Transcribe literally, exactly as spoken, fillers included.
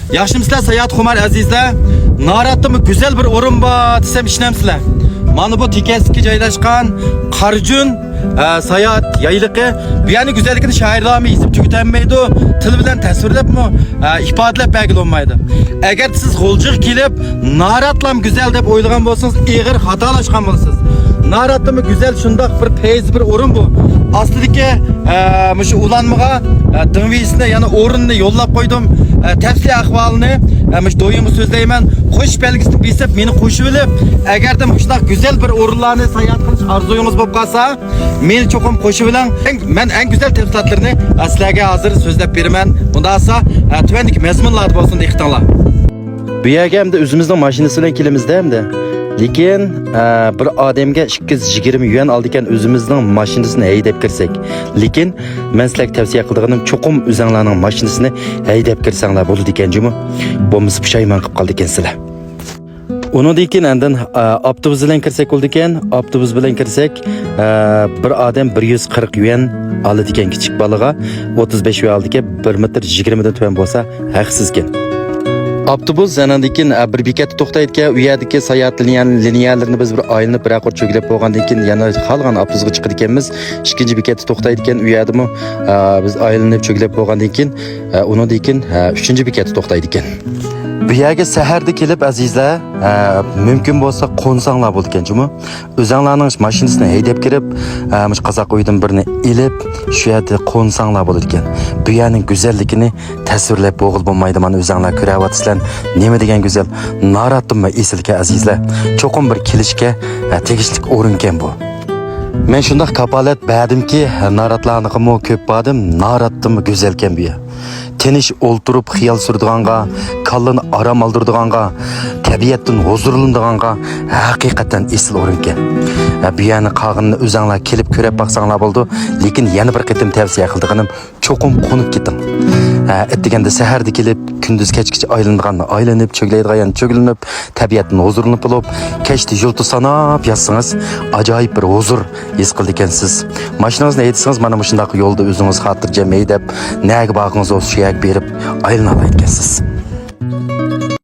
ياخشىمۇسىلەر ساياھەت خۇمار ئەزىزلەر؟ ناراتتىمۇ گۈزەل بىر ئورۇن بار دېسەم ئىشىنەمسىلەر؟ مانا بۇ تېكەسكە جايلاشقان قارجۈن، ئە، ساياھەت يايلىقى. بۇ يەرنىڭ گۈزەللىكىنى شائىرلارمۇ يېزىپ تۈگىتەلمەيدۇ، تىل بىلەن تەسۋىرلەپمۇ، ئە، ئىپادىلەپ بەرگىلى بولمايدۇ. ئەگەر سىز غۇلجىغا كېلىپ، ناراتلام گۈزەل دەپ ئويلىغان بولسىڭىز، ئېغىر خاتالاشقان بولىسىز. ناراتتىمۇ گۈزەل، شۇنداق بىر پەيز بىر ئورۇن بۇ. ئاستىدىكى، ئە، مۇشۇ ئۇلانمىغا، ئە، دىڭ ۋىسىنى، يەنى ئورۇننى يوللاپ قويدۇم. ئە، تەپسىلىي ئەھۋالىنى، ئە، مۇشۇ دويىڭغا سۆزلەيمەن. قوش بەلگىسىنى بېسىپ، مېنى قوشۇۋېلىپ، ئەگەردە مۇشۇنداق گۈزەل بىر ئورۇنلارنى ساياھەت قىلىش ئارزۇيىڭىز بولۇپ قالسا، مېنى چوقۇم قوشۇۋېلىڭ. ئەڭ، مەن ئەڭ گۈزەل تەپسىلاتلىرىنى، ئە، سىلەرگە ھازىر سۆزلەپ بېرىمەن. ئۇنداق بولسا، ئە، تۆۋەندىكى مەزمۇنلاردا بولسۇن، دىققىتىڭلار. بۇ يەرگە ئەمدى ئۆزىمىزنىڭ ماشىنىسى بىلەن كېلىمىز-دە ئەمدى. لېكىن، ئە، بىر ئادەمگە ئىككى يۈز يىگىرمە يۈەن ئالىدىكەن ئۆزىمىزنىڭ ماشىنىسىنى ھەيدەپ كىرسەك. لېكىن مەن سىلەرگە تەۋسىيە قىلىدىغىنىم، چوقۇم ئۆزەڭلارنىڭ ماشىنىسىنى ھەيدەپ كىرسەڭلار بولىدىكەن جۇمۇ. بولمىسا پۇشايمان قىلىپ قالىدىكەنسىلەر. ئۇنىڭدىن كېيىن ئاندىن، ئا، ئاپتوبۇس بىلەن كىرسەك بولىدىكەن. ئاپتوبۇس بىلەن كىرسەك، ئا، بىر ئادەم بىر يۈز قىرىق يۈەن ئالىدىكەن كىچىك بالىغا، ئوتتۇز بەش يۈەن ئالىدىكەن، بىر مېتىر يىگىرمىدىن تۆۋەن بولسا ھەقسىزكەن. ئاپتوبۇس ئاندىن كېيىن، ئا، بىر بېكەتتە توختايدىكەن. ئۇ يەردىكى ساياھەت لىنىيە-، لىنىيەلىرىنى بىز بىر ئايلىنىپ، بىرەر قۇر چۆگىلەپ بولغاندىن كېيىن، يەنە خالىغان ئاپتوبۇسقا چىقىدىكەنمىز. ئىككىنچى بېكەتتە توختايدىكەن. ئۇ يەردىمۇ، ئا، بىز ئايلىنىپ چۆگىلەپ بولغاندىن كېيىن، ئە، ئۇنىڭدىن كېيىن، ئە، ئۈچىنچى بېكەتتە توختايدىكەن. بۇ يەرگە سەھەردە كېلىپ، ئەزىزلەر، ئە، مۇمكىن بولسا قونساڭلار بولىدىكەن جۇمۇ. ئۆزەڭلارنىڭ ماشىنىسىنى ھەيدەپ كىرىپ، ئە، مۇشۇ قازاق ئۆيىدىن بىرنى ئېلىپ، شۇ يەردە قونساڭلار بولىدىكەن. بۇ يەرنىڭ گۈزەللىكىنى تەسۋىرلەپ بولغىلى بولمايدۇ. مانا ئۆزەڭلار كۆرۈۋاتىسىلەر، نېمە دېگەن گۈزەل، ناراتتىمۇ ئېسىلكەن ئەزىزلەر. چوقۇم بىر كېلىشكە، ئە، تېگىشلىك ئورۇنكەن بۇ. مەن شۇنداق كاپالەت بەردىمكى، ناراتلارنىڭقىمۇ كۆپ باردىم، ناراتتىمۇ گۈزەلكەن بۇ يەر. تىنچ ئولتۇرۇپ خىيال سۈرىدىغانغا، كاللىنى ئارام ئالدۇرىدىغانغا، تەبىئەتتىن ھۇزۇرلىنىدىغانغا ھەقىقەتەن ئېسىل ئورۇنكەن. ھە، بۇ يەرنىڭ قالغىنىنى ئۆزەڭلار كېلىپ كۆرۈپ باقساڭلار بولىدۇ، لېكىن يەنە بىر قېتىم تەۋسىيە قىلىدىغىنىم، چوقۇم قونۇپ كېتىڭ. ھە، ئەتىگەندە سەھەردە كېلىپ، كۈندۈز كەچكىچە ئايلىنىدىغاننى ئايلىنىپ، چۆگىلەيدىغان يەرنى چۆگىلىنىپ، تەبىئەتتىن ھۇزۇرلىنىپ بولۇپ، كەچتە يۇلتۇز ساناپ ياتسىڭىز، ئاجايىپ بىر ھۇزۇر ھېس قىلىدىكەنسىز. ماشىنىڭىزنى ھەيدىسىڭىز، مانا مۇشۇنداق يولدا ئۆزىڭىز خاتىرجەم ھەيدەپ، نەگە بارغىڭىز بولسا شۇ يەرگە بېرىپ ئايلىنالايدىكەنسىز.